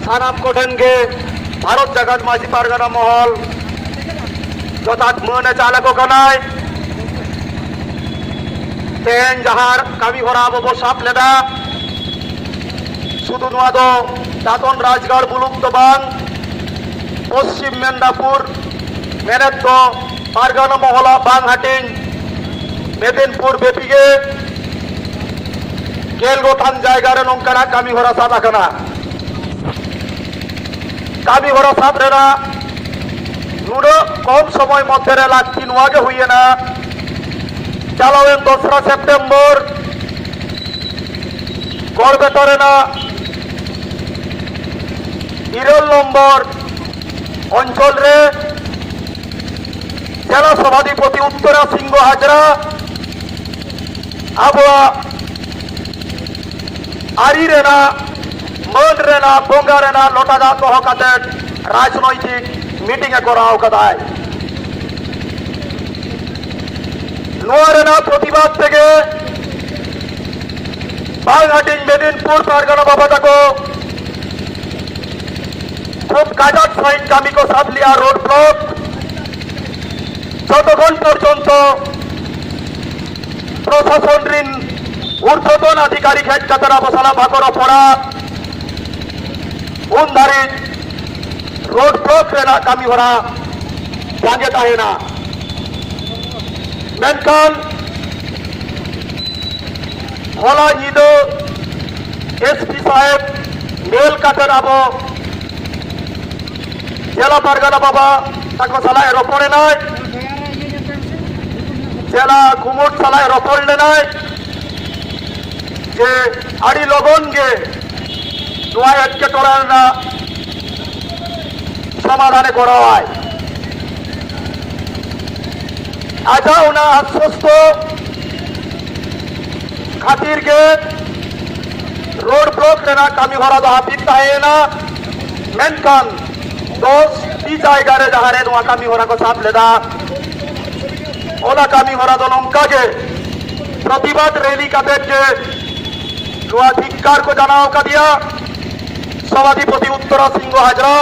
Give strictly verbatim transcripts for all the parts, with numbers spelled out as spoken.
ᱥᱟᱱᱟᱢ ᱠᱚᱴᱷᱮᱱ ᱜᱮ ᱵᱷᱟᱨᱚᱛ ᱡᱟᱠᱟᱛ ᱢᱟᱹᱡᱷᱤ ᱯᱟᱨᱜᱟᱱᱟ ᱢᱚᱦᱚᱞ ᱡᱚᱛᱷᱟᱛ ᱢᱟᱹᱱ ᱮ ᱪᱟᱞ ᱟᱠᱚ ᱠᱟᱱᱟᱭ᱾ ᱛᱮᱦᱮᱧ ᱡᱟᱦᱟᱸ ᱠᱟᱹᱢᱤ ᱦᱚᱨᱟ ᱟᱵᱚ ᱵᱚ ᱥᱟᱵ ᱞᱮᱫᱟ, ᱥᱩᱫᱷᱩ ᱱᱚᱣᱟ ᱫᱚ ᱪᱟᱛᱚᱱ ᱨᱟᱡᱽᱜᱟᱲ ᱵᱩᱞᱩᱠ ᱫᱚ ᱵᱟᱝ, ᱯᱚᱥᱪᱤᱢ ᱢᱮᱫᱽᱱᱟᱯᱩᱨ ᱢᱮᱱᱮᱫ ᱫᱚ ᱯᱟᱨᱜᱟᱱᱟ ᱢᱚᱦᱚᱞᱟᱜ ᱵᱟᱝ ᱦᱟᱹᱴᱤᱧ ᱢᱮᱫᱤᱱᱯᱩᱨ ᱵᱮᱯᱤ ᱜᱮ ᱜᱮᱞ ᱜᱚᱴᱟᱝ ᱡᱟᱭᱜᱟ ᱨᱮ ᱱᱚᱝᱠᱟᱱᱟᱜ ᱠᱟᱹᱢᱤ ᱦᱚᱨᱟ ᱥᱟᱵ ᱟᱠᱟᱱᱟ᱾ ᱠᱟᱹᱢᱤ ᱦᱚᱨᱟ ᱥᱟᱵ ᱨᱮᱱᱟᱜ ᱱᱩᱱᱟᱹᱜ ᱠᱚᱢ ᱥᱚᱢᱚᱭ ᱢᱚᱫᱽᱫᱷᱮ ᱨᱮ ᱞᱟᱹᱠᱛᱤ ᱱᱚᱣᱟ ᱜᱮ ᱦᱩᱭᱮᱱᱟ, ᱪᱟᱞᱟᱣᱮᱱ ᱫᱚᱥᱨᱟ ᱥᱮᱯᱴᱮᱢᱵᱚᱨ ᱜᱚᱲᱵᱮᱛᱟ ᱨᱮᱱᱟᱜ ᱤᱨᱟᱹᱞ ᱱᱚᱢᱵᱚᱨ ᱚᱧᱪᱚᱞ ᱨᱮ ᱡᱮᱞᱟ ᱥᱚᱵᱷᱟᱫᱷᱤᱯᱚᱛᱤ ᱩᱛᱛᱚᱨᱟ ᱥᱤᱝᱦᱚ ᱦᱟᱡᱽᱨᱟ ᱟᱵᱚᱣᱟᱜ ᱟᱹᱨᱤ ᱨᱮᱱᱟᱜ, ᱢᱟᱹᱱ ᱨᱮᱱᱟᱜ, ᱵᱚᱸᱜᱟ ᱨᱮᱱᱟᱜ ᱞᱚᱴᱟ ᱫᱟᱜ ᱫᱚᱦᱚ ᱠᱟᱛᱮ ᱨᱟᱡᱽᱱᱳᱭᱛᱤᱠ ᱢᱤᱴᱤᱝ ᱮ ᱠᱚᱨᱟᱣ ᱠᱟᱫᱟᱭ᱾ ᱱᱚᱣᱟ ᱨᱮᱱᱟᱜ ᱯᱨᱚᱛᱤᱵᱟᱫ ᱛᱮᱜᱮ ᱵᱟᱝ ᱦᱟᱹᱴᱤᱧ ᱢᱮᱫᱤᱱᱯᱩᱨ ᱯᱟᱨᱜᱟᱱᱟ ᱵᱟᱵᱟ ᱛᱟᱠᱚ ᱠᱷᱩᱵ ᱠᱟᱡᱟᱠ ᱥᱟᱺᱦᱤᱡ ᱠᱟᱹᱢᱤ ᱠᱚ ᱥᱟᱵ ᱞᱮᱜᱼᱟ, ᱨᱳᱰ ᱵᱞᱚᱠ ᱡᱚᱛᱚᱠᱷᱚᱱ ᱯᱚᱨᱡᱚᱱᱛᱚ ᱯᱨᱚᱥᱟᱥᱚᱱ ᱨᱤᱱ ᱩᱨᱫᱷᱚᱛᱚᱱ ᱟᱫᱷᱤᱠᱟᱨᱤᱠ ᱦᱮᱡ ᱠᱟᱛᱮ ᱟᱵᱚ ᱥᱟᱞᱟᱜ ᱵᱟᱠᱚ ᱨᱚᱯᱚᱲᱟ, ᱩᱱ ᱫᱷᱟᱹᱨᱤᱡ ᱨᱳᱰ ᱵᱞᱚᱠ ᱨᱮᱱᱟᱜ ᱠᱟᱹᱢᱤ ᱦᱚᱨᱟ ᱡᱟᱸᱜᱮ ᱛᱟᱦᱮᱱᱟ᱾ ᱢᱮᱱᱠᱷᱟᱱ ᱦᱚᱞᱟ ᱧᱤᱫᱟᱹ ᱮᱥ ᱯᱤ ᱥᱟᱦᱮᱵᱽ ᱧᱮᱞ ᱠᱟᱛᱮ ᱟᱵᱚ ᱡᱮᱞᱟ ᱯᱟᱨᱜᱟᱱᱟ ᱵᱟᱵᱟ ᱛᱟᱠᱚ ᱥᱟᱞᱟᱜ ᱮ ᱨᱚᱯᱚᱲ ᱮᱱᱟᱭ, ᱡᱮᱞᱟ ᱠᱩᱢᱩᱴ ᱥᱟᱞᱟᱜ ᱮ ᱨᱚᱯᱚᱲ ᱞᱮᱱᱟᱭ ᱡᱮ ᱟᱹᱰᱤ ᱞᱚᱜᱚᱱ ᱜᱮ ᱱᱚᱣᱟ ᱮᱴᱠᱮᱴᱚᱬᱮ ᱨᱮᱱᱟᱜ ᱥᱚᱢᱟᱫᱷᱟᱱᱮ ᱜᱚᱲᱚᱣᱟᱭ᱾ ᱟᱡᱟᱜ ᱚᱱᱟ ᱟᱥᱥᱚᱥᱛᱚ ᱠᱷᱟᱹᱛᱤᱨ ᱜᱮ ᱨᱳᱰ ᱵᱞᱚᱠ ᱨᱮᱱᱟᱜ ᱠᱟᱹᱢᱤ ᱦᱚᱨᱟ ᱫᱚ ᱦᱟᱹᱯᱤᱫ ᱛᱟᱦᱮᱸᱭᱮᱱᱟ᱾ ᱢᱮᱱᱠᱷᱟᱱ ᱫᱚᱥ ᱴᱤ ᱡᱟᱭᱜᱟ ᱨᱮ ᱡᱟᱦᱟᱸ ᱨᱮ ᱱᱚᱣᱟ ᱠᱟᱹᱢᱤ ᱦᱚᱨᱟ ᱠᱚ ᱥᱟᱵ ᱞᱮᱫᱟ, ᱚᱱᱟ ᱠᱟᱹᱢᱤ ᱦᱚᱨᱟ ᱫᱚ ᱱᱚᱝᱠᱟ ᱜᱮ ᱯᱨᱚᱛᱤᱵᱟᱫ ᱨᱮᱞᱤ ᱠᱟᱛᱮ ᱜᱮ ᱱᱚᱣᱟ ᱫᱷᱤᱠᱠᱟᱨ ᱠᱚ ᱡᱟᱱᱟᱣ ᱟᱠᱟᱫᱮᱭᱟ᱾ ᱥᱚᱵᱷᱟᱫᱷᱤᱯᱚᱛᱤ ᱩᱛᱛᱚᱨᱟ ᱥᱤᱝᱦᱚ ᱦᱟᱡᱽᱨᱟ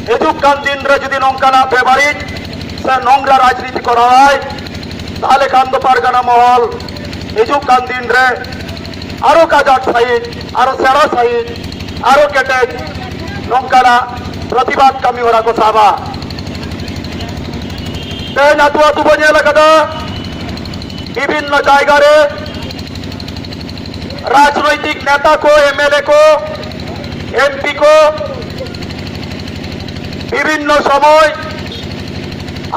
ᱦᱤᱡᱩᱜ ᱠᱟᱱ ᱫᱤᱱ ᱨᱮ ᱡᱩᱫᱤ ᱱᱚᱝᱠᱟᱱᱟᱜ ᱵᱮᱵᱟᱹᱲᱤᱡ ᱥᱮ ᱱᱚᱝᱨᱟ ᱨᱟᱡᱽᱱᱤᱛᱤ ᱠᱚᱨᱟᱣᱟᱭ, ᱛᱟᱦᱞᱮ ᱠᱷᱟᱱ ᱫᱚ ᱯᱟᱨᱜᱟᱱᱟ ᱢᱚᱦᱚᱞ ᱦᱤᱡᱩᱜ ᱠᱟᱱ ᱫᱤᱱ ᱨᱮ ᱟᱨᱚ ᱠᱟᱡᱟᱠ ᱥᱟᱺᱦᱤᱡ, ᱟᱨᱚ ᱥᱮᱬᱟ ᱥᱟᱺᱦᱤᱡ, ᱟᱨᱚ ᱠᱮᱴᱮᱡ ᱱᱚᱝᱠᱟᱱᱟᱜ ᱯᱨᱚᱛᱤᱵᱟᱫ ᱠᱟᱹᱢᱤ ᱦᱚᱨᱟ ᱠᱚ ᱥᱟᱵᱟ᱾ ᱛᱮᱦᱮᱧ ᱟᱹᱛᱩ ᱟᱹᱛᱩ ᱵᱚ ᱧᱮᱞ ᱟᱠᱟᱫᱟ, ᱵᱤᱵᱷᱤᱱᱱᱚ ᱡᱟᱭᱜᱟ ᱨᱮ ᱨᱟᱡᱽᱱᱳᱭᱛᱤᱠ ᱱᱮᱛᱟ ᱠᱚ, ᱮᱢ ᱮᱞ ᱮ ᱠᱚ, ᱮᱢ ᱯᱤ ᱠᱚ ᱵᱤᱵᱷᱤᱱᱱᱚ ᱥᱚᱢᱚᱭ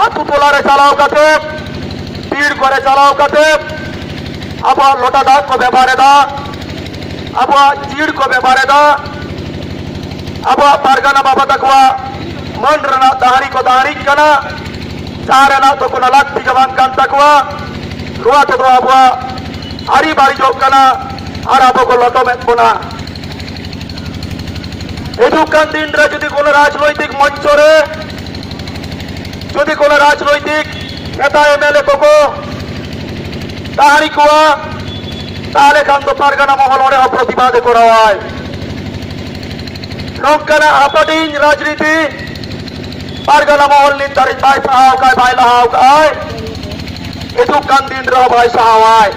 ᱟᱹᱛᱩ ᱴᱚᱞᱟ ᱨᱮ ᱪᱟᱞᱟᱣ ᱠᱟᱛᱮ, ᱵᱤᱨ ᱠᱚᱨᱮ ᱪᱟᱞᱟᱣ ᱠᱟᱛᱮ ᱟᱵᱚᱣᱟᱜ ᱞᱚᱴᱟ ᱫᱟᱜ ᱠᱚ ᱵᱮᱵᱷᱟᱨ ᱮᱫᱟ, ᱟᱵᱚᱣᱟᱜ ᱪᱤᱲ ᱠᱚ ᱵᱮᱵᱷᱟᱨ ᱮᱫᱟ, ᱟᱵᱚᱣᱟᱜ ᱯᱟᱨᱜᱟᱱᱟ ᱵᱟᱵᱟ ᱛᱟᱠᱚᱣᱟᱜ ᱢᱟᱹᱱ ᱨᱮᱱᱟᱜ ᱫᱟᱹᱦᱲᱤ ᱠᱚ ᱫᱟᱹᱦᱲᱤᱜ ᱠᱟᱱᱟ, ᱡᱟᱦᱟᱸ ᱨᱮᱱᱟᱜ ᱫᱚ ᱠᱳᱱᱳ ᱞᱟᱹᱠᱛᱤ ᱜᱮ ᱵᱟᱝ ᱠᱟᱱ ᱛᱟᱠᱚᱣᱟ᱾ ᱱᱚᱣᱟ ᱠᱚᱫᱚ ᱟᱵᱚᱣᱟᱜ ᱟᱹᱨᱤ ᱵᱟᱹᱲᱤᱡᱚᱜ ᱠᱟᱱᱟ ᱟᱨ ᱟᱵᱚ ᱠᱚ ᱞᱚᱴᱚᱢᱮᱫ ᱵᱚᱱᱟ᱾ ᱦᱤᱡᱩᱜ ᱠᱟᱱ ᱫᱤᱱ ᱨᱮ ᱡᱩᱫᱤ ᱠᱳᱱᱳ ᱨᱟᱡᱽᱱᱳᱭᱛᱤᱠ ᱢᱚᱧᱪᱚ ᱨᱮ ᱡᱩᱫᱤ ᱠᱳᱱᱳ ᱨᱟᱡᱽᱱᱳᱭᱛᱤᱠ ᱱᱮᱛᱟ ᱮᱢ ᱮᱞ ᱮ ᱠᱚᱠᱚ ᱫᱟᱹᱦᱲᱤ ᱠᱚᱣᱟ, ᱛᱟᱦᱞᱮ ᱠᱷᱟᱱ ᱫᱚ ᱯᱟᱨᱜᱟᱱᱟ ᱢᱚᱦᱚᱞ ᱚᱸᱰᱮ ᱦᱚᱸ ᱯᱨᱚᱛᱤᱵᱟᱫ ᱮ ᱠᱚᱨᱟᱣᱟᱭ᱾ ᱱᱚᱝᱠᱟᱱᱟᱜ ᱦᱟᱯᱟᱴᱤᱧ ᱨᱟᱡᱽᱱᱤᱛᱤ ᱯᱟᱨᱜᱟᱱᱟ ᱢᱚᱦᱚᱞ ᱱᱤᱛ ᱫᱷᱟᱹᱨᱤᱡ ᱵᱟᱭ ᱥᱟᱦᱟᱣ ᱟᱠᱟᱫ, ᱵᱟᱭ ᱞᱟᱦᱟᱣ ᱟᱠᱟᱫ, ᱦᱤᱡᱩᱜ ᱠᱟᱱ ᱫᱤᱱ ᱨᱮᱦᱚᱸ ᱵᱟᱭ ᱥᱟᱦᱟᱣᱟᱭ᱾